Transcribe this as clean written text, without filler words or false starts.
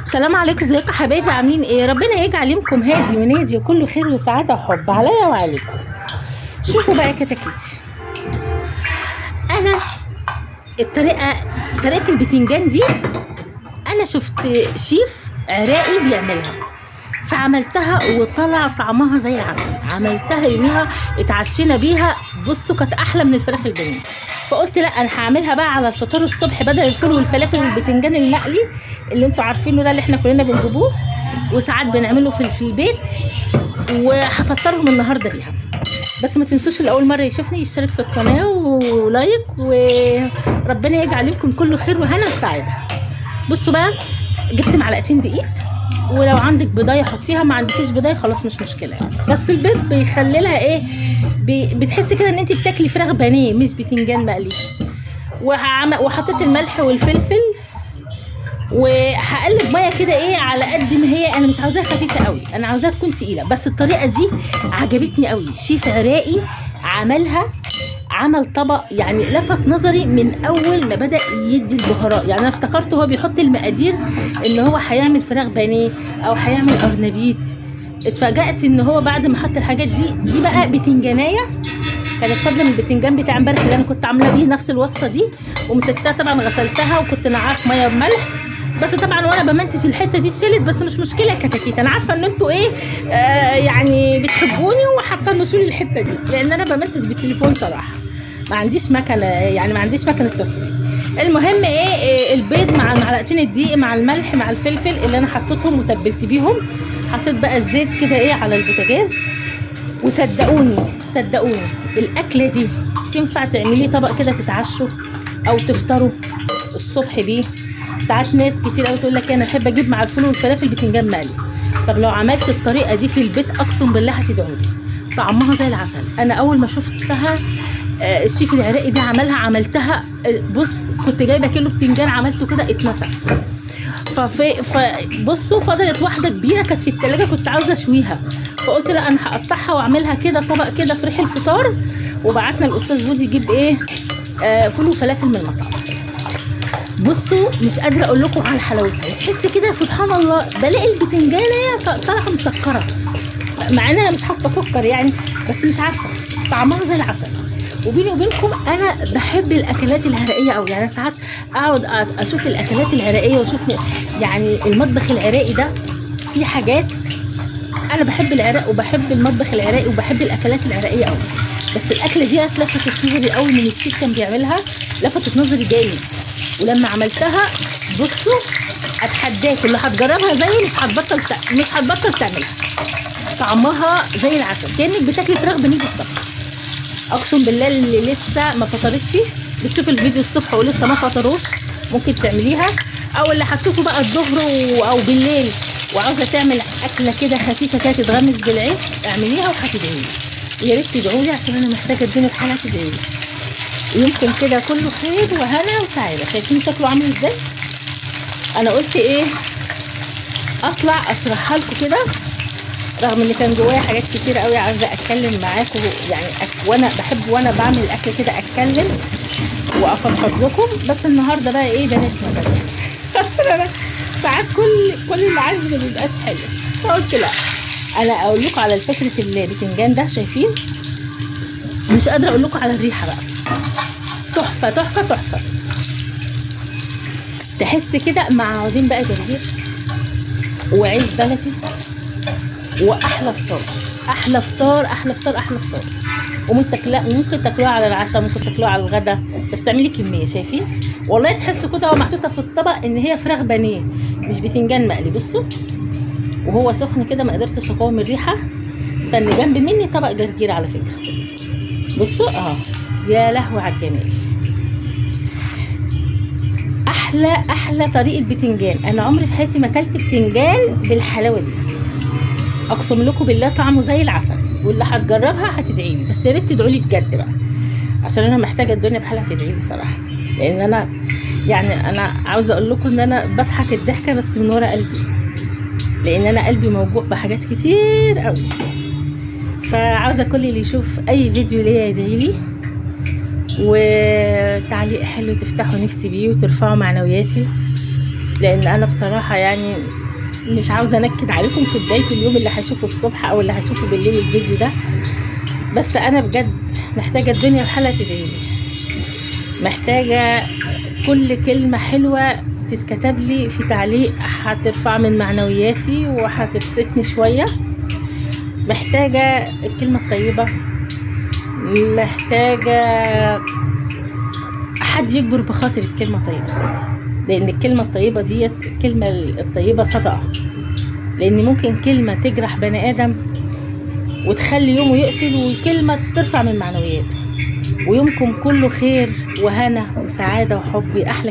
السلام عليكم، ازيكم حبايبي؟ عاملين ايه؟ ربنا يجعل يومكم هادي ونادي وكله خير وسعادة وحب عليا وعليكم. شوفوا بقى كتاكيتي، انا الطريقة طريقه البتنجان دي انا شفت شيف عراقي بيعملها، فعملتها وطلع طعمها زي العسل. عملتها يوميها اتعشينا بيها، بصوا كانت احلى من الفراخ البانيه. فقلت لا انا هعملها بقى على الفطار الصبح بدل الفول والفلافل والبتنجان المقلي اللي انتوا عارفينه ده اللي احنا كلنا بنجيبوه وساعات بنعمله في البيت، وهفطرهم النهارده بيها. بس ما تنسوش اللي اول مرة يشوفني يشترك في القناة و like، وربنا يجعل لكم كله خير وهنا وسعادة. بصوا بقى، جبت معلقتين دقيق، ولو عندك بيضايه حطيها، ما عندكيش بيضايه خلاص مش مشكلة يعني، بس البيض بيخلي لها ايه، بتحسي كده ان انت بتاكلي فراخ بانيه مش بتنجان مقلي. وحطيت الملح والفلفل، وهقلب مية كده ايه على قد ما هي، انا مش عاوزاها خفيفة قوي، انا عاوزاها تكون تقيلة. بس الطريقة دي عجبتني قوي، شيف عراقي عملها، عمل طبق يعني لفت نظري من اول ما بدا يدي البهارات. يعني انا افتكرت هو بيحط المقادير ان هو هيعمل فراخ بانيه او هيعمل قرنبيط، اتفاجأت ان هو بعد ما حط الحاجات دي بقى بتنجانيه كانت فاضلة من البتنجان بتاع امبارح اللي انا كنت عامله بيه نفس الوصفة دي، ومسكتها طبعا غسلتها وكنت نقعها في مية بملح. بس طبعا وانا بمنتج الحتة دي اتشلت، بس مش مشكلة يا كتاكيت، انا عارفه ان انتوا ايه يعني بتحبوني وهتطنشوا لي الحتة دي، لان انا بمنتج بالتليفون صراحة، ما عنديش مكنه، يعني ما عنديش مكنه تصوير. المهم ايه البيض مع المعلقتين الدقيق مع الملح مع الفلفل اللي انا حطيتهم وتبلت بيهم، حطيت بقى الزيت كده ايه على البوتاجاز. وصدقوني صدقوني الاكلة دي تنفع تعملي طبق كده تتعشوا او تفطروا الصبح بيه. ساعات ناس كتير قوي تقول لك انا احب اجيب مع الفول والفلافل بتنجان مقلي. طب لو عملت الطريقة دي في البيت اقسم بالله هتدعوا لي، طعمها زي العسل. انا اول ما شفتها الشيف العراقي دي عملها، عملتها بص كنت جايبه كيلو بتنجان عملته كده اتنسف. فبصوا فضلت واحدة كبيرة كانت في التلاجة كنت عاوزه اشويها، فقلت لا انا هقطعها واعملها كده طبق كده في ريح الفطار. وبعتنا الاستاذ بودي يجيب ايه فول وفلافل من المطعم. بصوا مش قادرة اقول لكم على حلاوتها، وتحس كده سبحان الله بلاقي البتنجانه طالعه مسكره مع انها مش حاطه سكر يعني، بس مش عارفه طعمها زي العسل. وبيني وبينكم انا بحب الاكلات العراقية قوي، يعني ساعات اقعد اشوف الاكلات العراقية واشوف يعني المطبخ العراقي ده في حاجات. انا بحب العراق وبحب المطبخ العراقي وبحب الاكلات العراقية قوي، بس الاكلة دي لفتت نظري قوي من الشيف كان بيعملها، لفتت نظري جامد. ولما عملتها بصوا اتحداك اللي هتجربها زيي مش هتبطل تعملها، طعمها زي العسل كانك بتاكلي فراخ بانيه بالظبط. اقسم بالله اللي لسه ما فطرتش بتشوف الفيديو الصبح ولسه ما فطروش ممكن تعمليها، او اللي هتشوفه بقى الظهر او بالليل وعاوزه تعمل اكله كده خفيفة كده تتغمس بالعيش اعمليها وهتدعي لي. ويا ريت تدعوا لي عشان انا محتاجه الدنيا بحالها تدعي لي. ويمكن كده كله خير وهنا وسعادة. شايفين شكله عامل ازاي؟ انا قلت ايه اطلع اشرحها لكم كده، رغم ان كان جوايا حاجات كتير قوي عايزه اتكلم معاكم يعني، وانا بحب وانا بعمل الاكل كده اتكلم وافضفض لكم، بس النهارده بقى ايه بلاش نبدا عشان انا ساعات كل اللي عندي ما بيبقاش حلو. فقلت لا انا اقول لكم على فكرة البتنجان ده. شايفين؟ مش قادرة اقول لكم على الريحة بقى، تحفة تحفة تحفة. تحس كده مع عودين بقى جرجير وعيش بلدي واحلى فطار، احلى فطار، احلى فطار، احلى فطار. وممكن تاكلوها على العشاء، ممكن تاكلوها على الغدا، بس تعملي كمية. شايفين؟ والله تحسوا كده ومحطوطه في الطبق ان هي فراخ بانيه مش بتنجان مقلي. بصوا وهو سخن كده ما قدرتش اقاوم الريحة. استني جنب مني طبق جرجير على فكرة. بصوا يا لهوي على الجمال، احلى احلى طريقه بتنجان. انا عمري في حياتي ما اكلت بتنجان بالحلاوه دي، اقسم لكم بالله طعمه زي العسل. واللي هتجربها هتدعي لي، بس يا ريت تدعوا لي بجد بقى عشان انا محتاجه الدنيا بحالها تدعي لي صراحة. لان انا يعني انا عاوزه اقول لكم ان انا بضحك الضحكة بس من ورا قلبي، لان انا قلبي موجوع بحاجات كتير قوي. فعاوزه كل اللي يشوف اي فيديو ليا يدعي لي، وتعليق حلو تفتحوا نفسي بيه وترفعوا معنوياتي. لان انا بصراحة يعني مش عاوزه انكد عليكم في بداية اليوم اللي هشوفه الصبح او اللي هشوفه بالليل الفيديو ده. بس انا بجد محتاجه الدنيا بحالها تدعيلي، محتاجه كل كلمة حلوة تتكتب لي في تعليق هترفع من معنوياتي وهتبسطني شوية. محتاجه الكلمة الطيبة، محتاجه حد يجبر بخاطري بكلمه طيبة، لان الكلمة الطيبة ديت الكلمة الطيبة صدقه. لان ممكن كلمة تجرح بني ادم وتخلي يومه يقفل، وكلمه ترفع من معنوياته. ويومكم كله خير وهنا وسعادة وحب. احلى